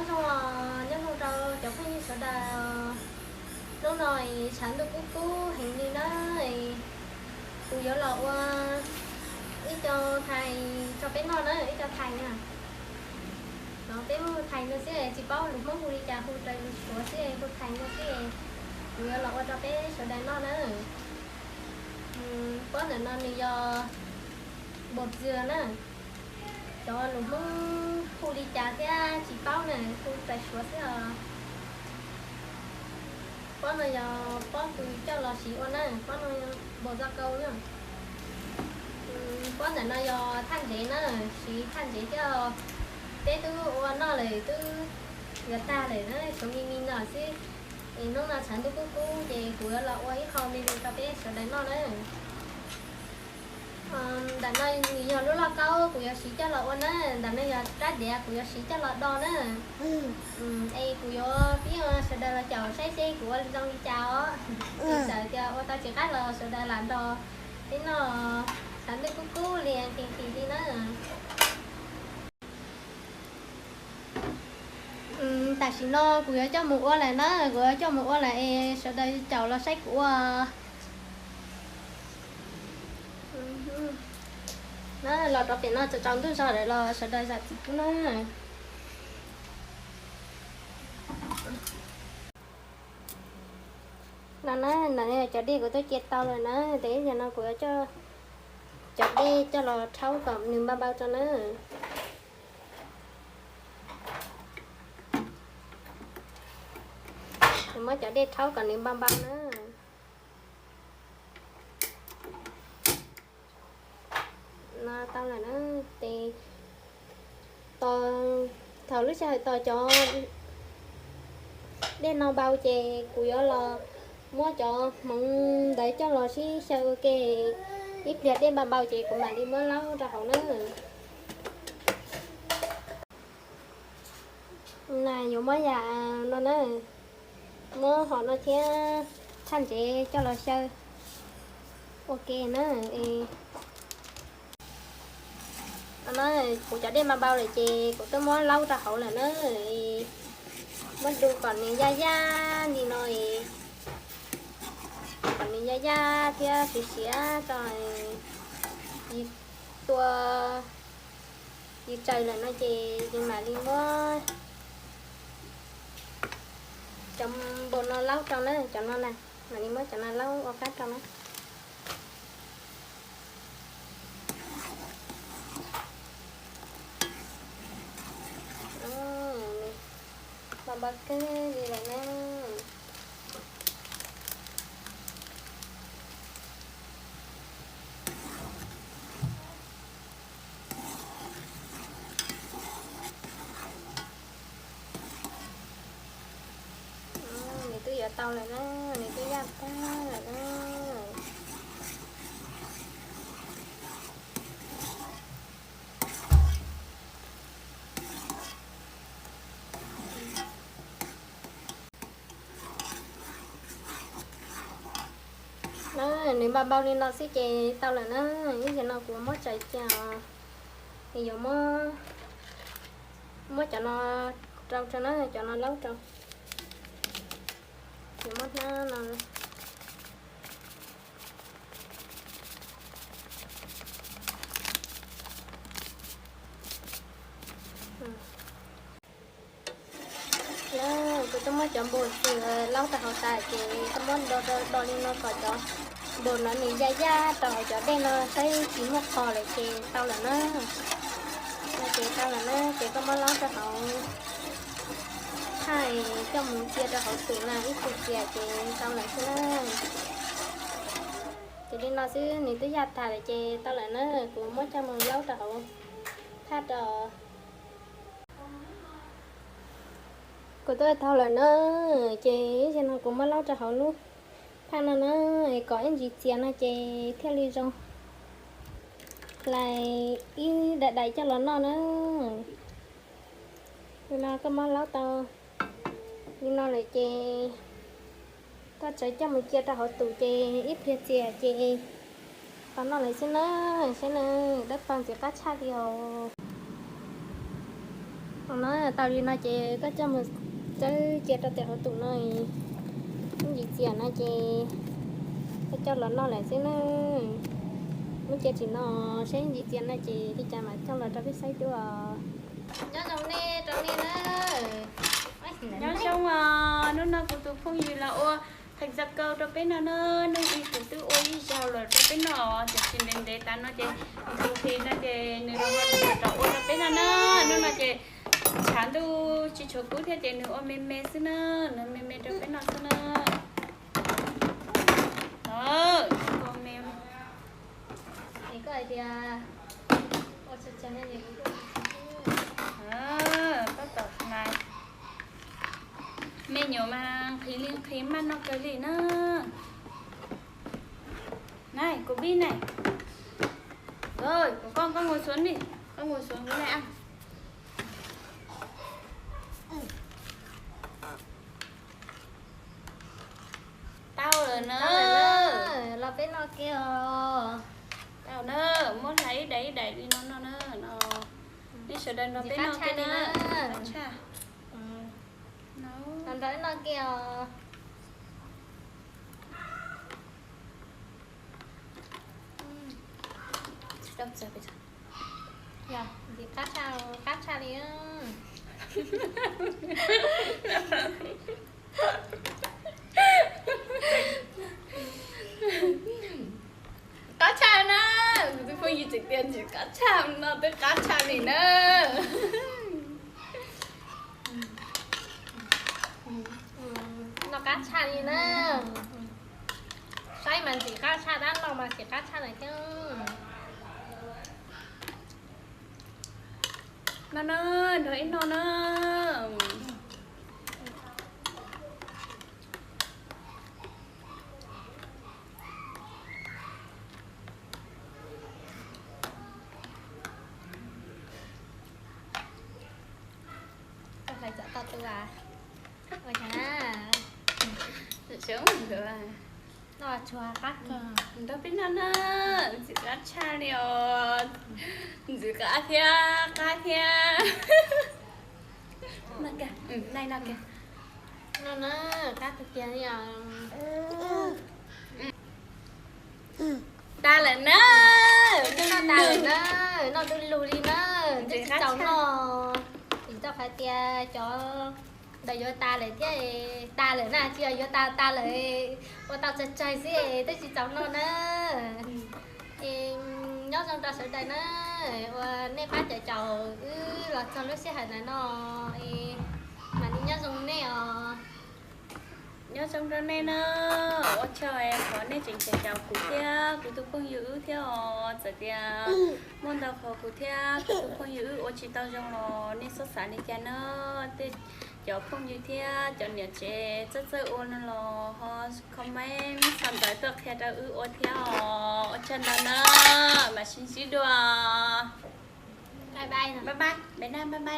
Nyob zoo, nyob zoo rau cov phooj ywg sawv daws. Hnub no tshav ntuj kub kub heev li na, kuv yuav los ua ib co thais rau peb noj na, ib co thais na. No peb hu thais no xwb, tsis paub lus Hmoob hu li cas, hu raws Suav xwb, hu thais no xwb. Kuv yuav los ua rau peb sawv daws noj na. Pob ntawm no nws yog npaum twg na, cov lus Hmoob hu li cas thiab tsis paub na, hu raws Suav xwb os. Pob no yog pob kuv coj los siv ua na, pob no npaum txoj kau na. Pob ntawm no yog thaj ntsev na, siv thaj ntsev coj, peb twb ua noj lawm twb yuav tag lawm na, tshuav me me no xwb. Es hnub no tshav ntuj kub kub ces kuv yuav los ua ib qho me me rau peb sawv daws noj na. Ntawm no nws yog lub lauj kaub kuv yuav siv coj los ua na, ntawm no yog rab diav kuv yuav siv coj los do na. Es kuv yuav pib ua sawv daws los caum saib seb kuv ua zoo li cas os. Txawm tias ua tau tsis qab los sawv daws lam nrog peb noj, tshav ntuj kub kub li nqhis nqhis li na. Tam sim no kuv yuav coj mus ua lawm na, kuv yuav coj mus ua lawm es sawv daws caum los saib kuv ua. Na los rau pem no tsaus ntuj zog lawm los sawv daws zam txim pub na. No na, cov dej kuv twb cia tau lawm na, ces ib zaug no kuv yuav coj cov dej coj los rhaub kom nws npau npau tso na. Muab cov dej rhaub kom nws npau npau na. No tau lawm na, ces thaum lub sij hawm tos cov dej no npau ces kuv yuav los muab cov hmoov ntawd coj los sib xyaw ua ke. Ib pliag dej npau npau ces kuv mam li muab laub rau hauv na. Na yuav muab yam no na, muab hom no thiab thaj ntsev coj los xyaw ua ke na. No na, kuv cov dej npau npau lawm ces kuv twb muab laub rau hauv lawm na. Muab du kom nws yaj yaj li no, kom nws yaj yaj thiab siav siav tso, tua, tsis tsaws lawm no ces yus mam li muab cov npaum no laub rau na, cov no na, mam li muab cov no laub ua qab rau na. Npau npau kawg li lawm na. Nws twb yuav tau lawm na, nws twb yaj tag lawm na. Nws npau npau li no xwb ces tau lawm na. Ib zaug no kuv muab tsaws cia, yuav muab cov no rau tso na, cov no laub rau. Yuav muab hnab no Kuv twb muab cov npaum xwm laub rau hauv tas ces koj muab do do li no kom cov npaum no nws yaj yaj rau hauv cov dej no saib tsis muaj qhov lawm ces tau lawm na. No ces tau lawm na, ces koj muab laub rau hauv thaj coj mus cia rau hauv tus na ib puag cia ces tau lawm xwb na. Ces li no xwb nws twb yaj tas lawm ces tau lawm na, kuv muab coj mus laub rau hauv thaj rau. Kuv twb tau lawm na, ces ib zaug no kuv muab laub rau hauv lub thaj no na, es kom ib ntsis txias no ces thiaj li zoo hlais ib daim daim coj los noj na. Li no koj muab laub tau li no lawm ces koj tsuas coj mus cia rau hauv tus ces ib pliag txias ces tau noj lawm xwb na. Saib na, dawb paug ntxim qab tshaj li os. No tau li no ces koj coj mus txawb cia rau tiam hauv tus no, ib ntsis txias no ces koj coj los noj lawm xwb na. Muab cia tsis no, seb ib ntsis txias no ces li cas mam coj los rau peb saib dua. Nyob zoo nej rau nej na. Nyob zoo os, hnub no kuv tus phooj ywg los ua qhee xa kaus rau peb noj na. Nws ib kuv twb ua ib zaug lawm rau peb noj, tiam sis ntev ntev tas no ces kuv tus phooj ywg no ces nws los ho rov ua rau peb noj na. Hnub no ces tshav ntuj tsis tshua kub thiab ces nws ua me me xwb na, nws me me rau peb noj xwb na. Ua me, es koj hais tias ua tsawg tsawg no es kuv ua tsawg tsawg xwb. Tab tom hais, me nyuam mas nqhis li nqhis maj noj kawg li na. Nai, kuv pib nai. Kuv koj, koj mus xuav li, koj mus xuav kuv nai a. Tau lawm na. Los peb noj kiag os. Tau na, muab hlais ib daim ib daim li no no na. Nej sawv daws nrog peb noj kiag na. Los nrog peb noj kiag os. Ntxim qab tshaj, qab tshaj li. Qab tshaj na, kuv tus phooj ywg tseem tias ntxim qab tshaj no twb qab tshaj li na. No qab tshaj li na. Saib mas ntxim qab tshaj, dab no mas ntxim qab tshaj lawm thiab. No na, nrog ib no na. Koj hlais txom tau tu as. Ua cas na? Noj tsuag qab kawg. Nrog peb noj na, ntxim qab tshaj li os. Ntxim qab thiab qab thiab. Nai noj kiag. No na, qab tiag tiag li os. Tas lawm na. Noj tas lawm na, noj du lug li na, twb tsis txaus noj. Tsis tau hais tias cov ntawd yuav tas lawm thiab, tas lawm na, tsis yog yuav tas, tas lawm, ua tau tsawg tsawg xwb twb tsis txaus noj na. Es nyob zoo rau sawv daws na, uas nej pab caum caum wb los txog lub sij hawm ntawm no, es mam li nyob zoo nej os. Nyob zoo rau nej na, ua tsaug qhov nej tseem caum caum kuv thiab kuv tus phooj ywg wb thiab os. Txawm tias muaj ntau qhov kuv thiab kuv tus phooj ywg wb ua tsis tau zoo los nej txhob xav li cas na. Tej cov phooj ywg thiab cov niam tsev txawj txawj ua no los ho comment xa ntawv tuaj qhia rau wb ua thiab os. Ua tsaug ntau na, mam sib ntsib dua. Bye bye.